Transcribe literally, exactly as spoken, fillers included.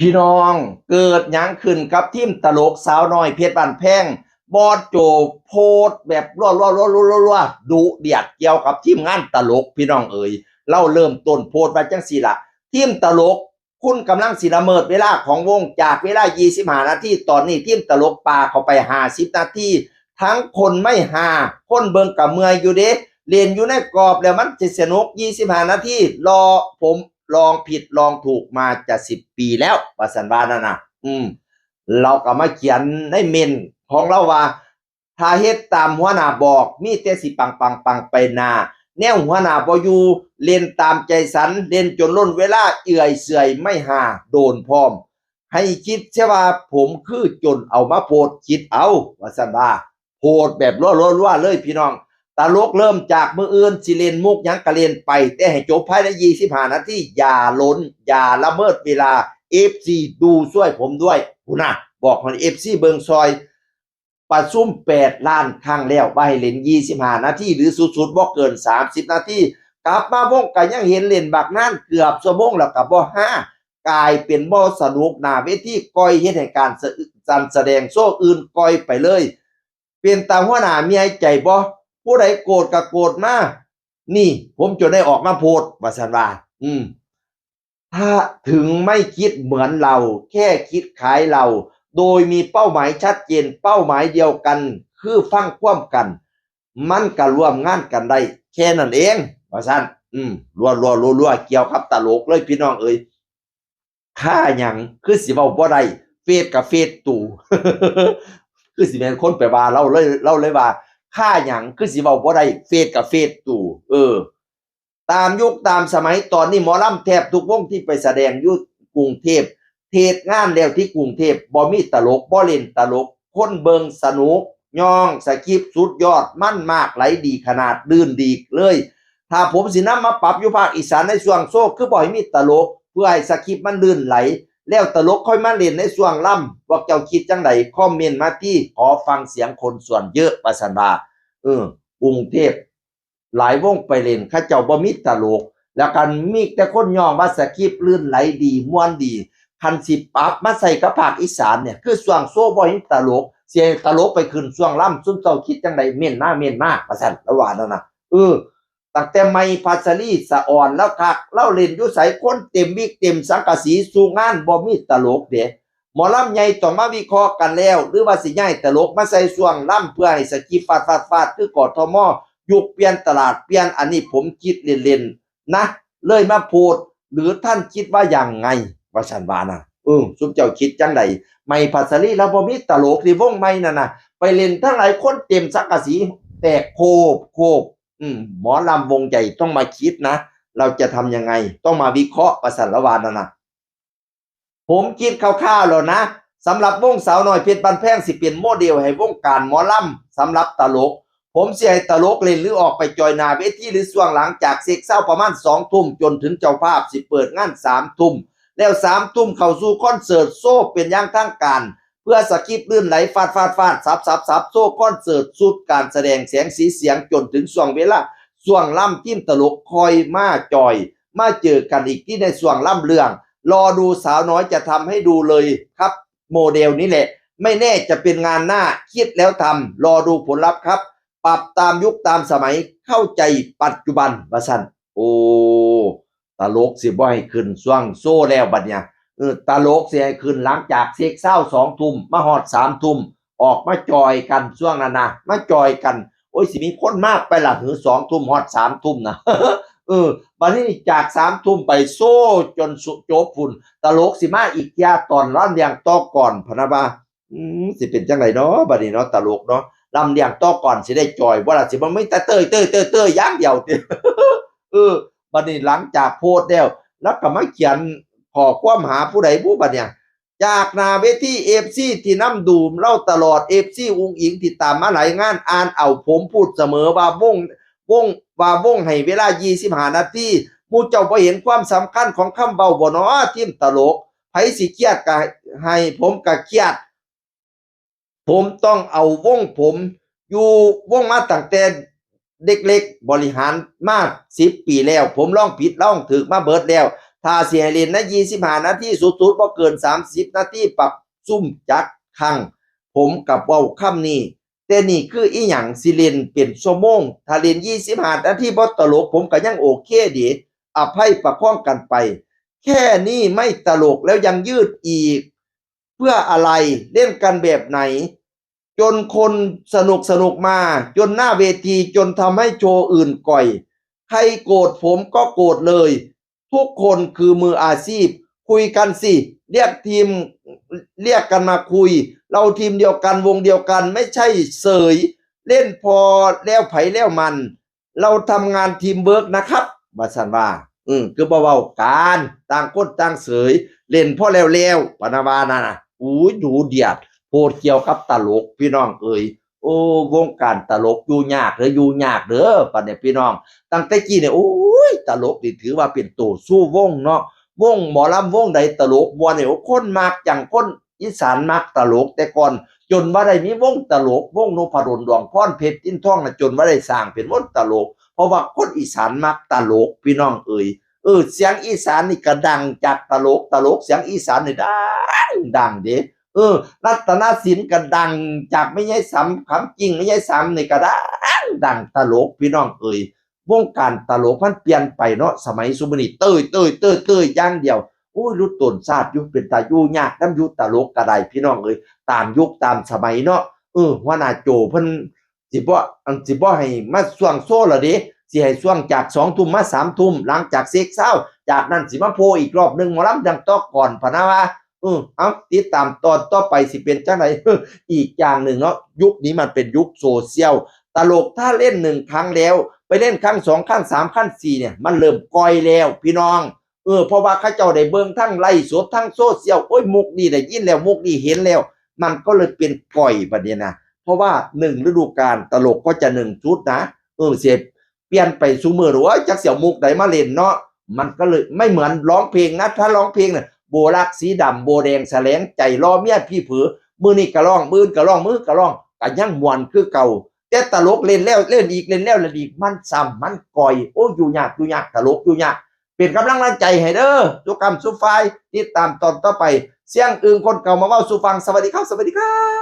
พี่น้อง เกิดหยังขึ้นกับทีมตลกสาวน้อยเพชรบ้านแพง บอสโจโพสต์แบบรัวๆๆๆๆ ดุเดือดเกี่ยวกับทีมงานตลก พี่น้องเอ๋ย ลาวเริ่มต้นโพสต์ว่าจั่งซี้ล่ะ ทีมตลก คุณกำลังสิละเมิดเวลาของวง จากเวลายี่สิบห้านาที ตอนนี้ทีมตลกปาเข้าไปห้าสิบนาที ทั้งคนไม่ฮา คนเบิ่งก็เมื่อยอยู่เด้ เล่นอยู่ในกรอบแล้วมันสิสนุก ยี่สิบห้านาที รอผมลองผิดลองถูกมาจะสิบปีแล้ว ว่าซั่นว่านั่นน่ะ อืม ลาวก็มาเขียนในเม้นของลาวว่า ถ้าเฮ็ดตามหัวหน้าบอก มีแต่สิปังๆๆไปหน้า แนวหัวหน้าบ่อยู่ เล่นตามใจสัน เล่นจนล้นเวลา เอื่อยเสื่อยไม่ฮา โดนพร้อม ให้คิดเสียว่าผมคือโจรเอามาโพสต์ คิดเอา ว่าซั่นว่า โพสต์แบบรัวๆๆเลยพี่น้อง ตลกเริ่มจากมื้ออื่น สิเล่นมุกหยังก็เล่นไป แต่ให้จบภายในยี่สิบห้านาที อย่าหลน อย่าละเมิดเวลา เอฟซี ดูช่วยผมด้วย พุ้นน่ะ บอกให้ เอฟซี เบิ่งซอย ประชุมแปดล้านครั้งแล้ว ว่าให้เล่นยี่สิบห้านาที หรือสุดๆบ่เกินสามสิบนาที กลับมาวงก็ยังเห็นเล่นบักนาน เกือบชั่วโมงแล้วก็บ่ฮา กลายเป็นบ่สนุก หน้าเวทีก่อย เฮ็ดให้การสะ การแสดงโชว์อื่นก่อยไปเลย เป็นตาหัวหน้าเมียใจบ่ ผู้ใดโกรธก็โกรธมา นี่ผมจนได้ออกมาโพสต์ ว่าซั่นว่า อืม ถ้าถึงไม่คิดเหมือนเรา แค่คิดขายเรา โดยมีเป้าหมายชัดเจน เป้าหมายเดียวกัน คือฟังความกัน มันก็ร่วมงานกันได้ แค่นั้นเอง ว่าซั่น อืม รัวๆๆๆ เกี่ยวกับตลกเลยพี่น้องเอ๋ย ค่าหยังคือสิเว้าบ่ได้ เฟซกับเฟซตู่ คือสิแม่นคนไปว่าลาวเลย ลาวเลยว่า ค่าหยังคือสิเว้าบ่ได้ เฟซกับเฟซตู่ เออ ตามยุคตามสมัย ตอนนี้หมอลำแทบทุกวงที่ไปแสดงอยู่กรุงเทพ เฮ็ดงานแล้วที่กรุงเทพ บ่มีตลก บ่เล่นตลก คนเบิ่งสนุก ย่องสคริปต์สุดยอด มันมาก ไหลดีขนาด ลื่นดีเลย ถ้าผมสินำมาปรับอยู่ภาคอีสานในช่วงโชว์ คือบ่ให้มีตลก เพื่อให้สคริปต์มันลื่นไหล แล้วตลกค่อยมาเล่นในช่วงลำ พวกเจ้าคิดจั่งใด คอมเมนต์มาติ ขอฟังเสียงคนส่วนเยอะ ว่าซั่นว่า เออ กรุงเทพ หลายวงไปเล่น เขาเจ้าบ่มีตลก แล้วกันมีแต่คนย่องว่าสคริปต์ลื่นไหลดี ม่วนดี คันสิปรับมาใส่กับภาคอีสานเนี่ย คือช่วงโชว์บ่เห็นตลก สิให้ตลกไปขึ้นช่วงลำ ซุมเจ้าคิดจั่งใด เม้นมา เม้นมา ว่าซั่น ลาวว่านั่นน่ะ เออ ตั้งแต่ใหม่ พัชรี สะออน ลาวคัก ลาวเล่นอยู่ไส คนเต็มวิกเต็มสังกะสี สู่งานบ่มีตลกเด้ หมอลำใหญ่ต้องมาวิเคราะห์กันแล้ว หรือว่าสิย้ายตลกมาใส่ช่วงลำ เพื่อให้สคริปต์ฟาดฟาดฟาด คือ กทม. ยุคเปลี่ยน ตลาดเปลี่ยน อันนี้ผมคิดเล่นๆนะ เลยมาโพสต์ หรือท่านคิดว่ายังไง ว่าซั่นว่านะ เออ ซุมเจ้าคิดจั่งใด ใหม่ พัชรี ลาวบ่มีตลก ที่วงใหม่นั่นน่ะ ไปเล่นทั้งหลาย คนเต็มสังกะสี แตกโคบโคบ อืม หมอลำวงใหญ่ต้องมาคิดนะ เราจะทำยังไง ต้องมาวิเคราะห์ ว่าซั่น ลาวว่านั่นน่ะ ผมคิดคร่าวๆแล้วนะ สำหรับวงสาวน้อยเพชรบ้านแพง สิเป็นโมเดลให้วงการหมอลำ สำหรับตลก ผมสิให้ตลกเล่นหรือออกไปจอยหน้าเวที หรือช่วงหลังจากเช็คเซาท์ประมาณสองทุ่ม จนถึงเจ้าภาพสิเปิดงานสามทุ่ม แล้วสามทุ่มเข้าสู่คอนเสิร์ตโชว์เป็นอย่างทางการ เพื่อสคริปต์ลื่นไหล ฟาดฟาดฟาด สับสับสับ โชว์คอนเสิร์ต ชุดการแสดง แสงสีเสียง จนถึงช่วงเวลา ช่วงลำ ทีมตลกค่อยมาจอย มาเจอกันอีกที่ในช่วงลำเรื่อง รอดูสาวน้อยจะทำให้ดูเลยครับ โมเดลนี้แหละ ไม่แน่จะเป็นงานหน้า คิดแล้วทำ รอดูผลลัพธ์ครับ ปรับตามยุคตามสมัย เข้าใจปัจจุบัน ว่าซั่น โอ้ ตลกสิบ่ให้ขึ้นช่วงโชว์แล้วบัดเนี่ย เออ ตลกสิให้ขึ้นหลังจากเช็คเซาท์สองทุ่ม มาฮอดสามทุ่ม ออกมาจอยกันช่วงนั้นนะ มาจอยกัน โอ้ย สิมีคนมาไปล่ะ หือ สองทุ่มฮอดสามทุ่มนะ เออ บัดนี้จากสามทุ่มไปโชว์จนสุ จบพุ้น ตลกสิมาอีกเทื่อตอนลำเลียงต่อก่อน พะนะว่า อืม สิเป็นจั่งใดเนาะ บัดนี้เนาะ ตลกเนาะ ลำเลียงต่อก่อนสิได้จอยบ่ล่ะ สิบ่มีแต่เต้ย เต้ย เต้ย เต้ย อย่างเดียวติ เออ บัดนี้หลังจากโพสต์แล้ว ลาวก็มาเขียนข้อความหาผู้ใดบุบัดเนี่ย จากหน้าเวที เอฟซี ที่นำดูลาวตลอด เอฟซี อุ๋งอิ๋งที่ตามมาหลายงาน อ่านเอา ผมพูดเสมอว่าวง วง ว่าวงให้เวลายี่สิบห้านาที หมู่เจ้าบ่เห็นความสำคัญของคำเว้าบ่น้อ ทีมตลก ไผสิเครียดก็ให้ ผมก็เครียด ผมต้องเอาวงผม อยู่วงมาตั้งแต่เด็กๆ บริหารมาสิบปีแล้ว ผมลองผิดลองถูกมาเบิดแล้ว ถ้าสิให้เล่นนะ ยี่สิบห้า นาที สุดๆ บ่เกิน สามสิบ นาที ปรับซุ่มจักครั้ง ผมกับเว้าคำนี้ แต่นี่คืออีหยัง สิเล่นเป็นชั่วโมง ถ้าเล่น ยี่สิบห้า นาที บ่ตลก ผมก็ยังโอเคเด้ อภัยประคองกันไป แค่นี้ไม่ตลกแล้วยังยืดอีก เพื่ออะไร เล่นกันแบบไหน จนคนสนุกสนุกมา จนหน้าเวที จนทำให้โชว์อื่นก่อย ใครโกรธผมก็โกรธเลย ทุกคนคือมืออาชีพ คุยกันสิ เรียกทีม เรียกกันมาคุย เราทีมเดียวกัน วงเดียวกัน ไม่ใช่เสย เล่นพอแล้วไผแล้วมัน เราทำงานทีมเวิร์กนะครับ ว่าซั่นว่า อืม คือบ่เว้ากัน ต่างคนต่างเสย เล่นพอแล้วแล้ว ปานว่านั่นน่ะ อู้ย ดูเดือด โพดเกี่ยวกับตลก พี่น้องเอ๋ย โอ้ วงการตลกอยู่ยากเด้อ อยู่ยากเด้อ บัดนี้พี่น้อง ตั้งแต่กี้เนี่ย โอ้ย ตลกนี่ถือว่าเป็นโตสู้วงเนาะ วงหมอลำวงใดตลกม่วนเนี่ย โอ้ คนมักจัง คนอีสานมักตลกแต่ก่อน จนว่าได้มีวงตลก วงนพดล ดวงพร เพชร อินทร์ทองนะ จนว่าได้สร้างเป็นวงตลก เพราะว่าคนอีสานมักตลก พี่น้องเอ๋ย เออ เสียงอีสานนี่ก็ดังจากตลก ตลกเสียงอีสานนี่ดัง ดังเด้ เออ รัตนศิลป์ก็ดังจากแม่ยายสำ คำจริงแม่ยายสำนี่ก็ดัง ดังตลก พี่น้องเอ๋ย วงการตลกมันเปลี่ยนไปเนาะ สมัยซุมื้อนี้เต้ย เต้ย เต้ย เต้ยอย่างเดียว โอ้ย หลุดต้นชาติอยู่ เป็นตาอยู่ยากนำอยู่ ตลกก็ได้ พี่น้องเอ๋ย ตามยุคตามสมัยเนาะ เออ หัวหน้าโจเพิ่นสิบ่ อันสิบ่ให้มาช่วงโชว์ละเด้ สิให้ช่วงจาก สอง ทุ่มมา สาม ทุ่ม หลังจากเช็คซาวด์ จากนั้นสิมาโผล่อีกรอบหนึ่ง หมอลำดังต่อก่อน พะนะว่า เออ เอา ติดตามตอนต่อไปสิเป็นจังได อีกอย่างหนึ่งเนาะ ยุคนี้มันเป็นยุคโซเชียล ตลกถ้าเล่นหนึ่งครั้งแล้ว ไปเล่นครั้งสอง ครั้งสาม ครั้งสี่ เนี่ย มันเริ่มก่อยแล้ว พี่น้อง เออ เพราะว่าเขาเจ้าได้เบิ่งทั้งไลฟ์สด ทั้งโซเชียล โอ้ย มุกนี้ได้ยินแล้ว มุกนี้เห็นแล้ว มันก็เลยเป็นก่อยบัดนี้นะ เพราะว่าหนึ่งฤดูกาล ตลกก็จะหนึ่งชุดนะ เออ เสียเปลี่ยนไปซุมื้อ โอ้ย จักสิเอามุกใดมาเล่นเนาะ มันก็เลยไม่เหมือนร้องเพลงนะ ถ้าร้องเพลงเนี่ย โบลักสีดำ โบแดงแสลงใจ รอเมียพี่เผลอ มื้อนี้ก็ร้อง มื้ออื่นก็ร้อง มื้อก็ร้อง ก็ยังม่วนคือเก่า แต่ตลกเล่นแล้วเล่นอีก เล่นแล้วเล่นอีก มันซ้ำ มันก่อย โอ้ย อยู่ยาก อยู่ยาก ตลกอยู่ยาก เป็นกำลังใจให้เด้อ ทุกคำสุฟาย ติดตามตอนต่อไป เสียงอึ่งคนเก่ามาเว้าสู่ฟัง สวัสดีครับ สวัสดีครับ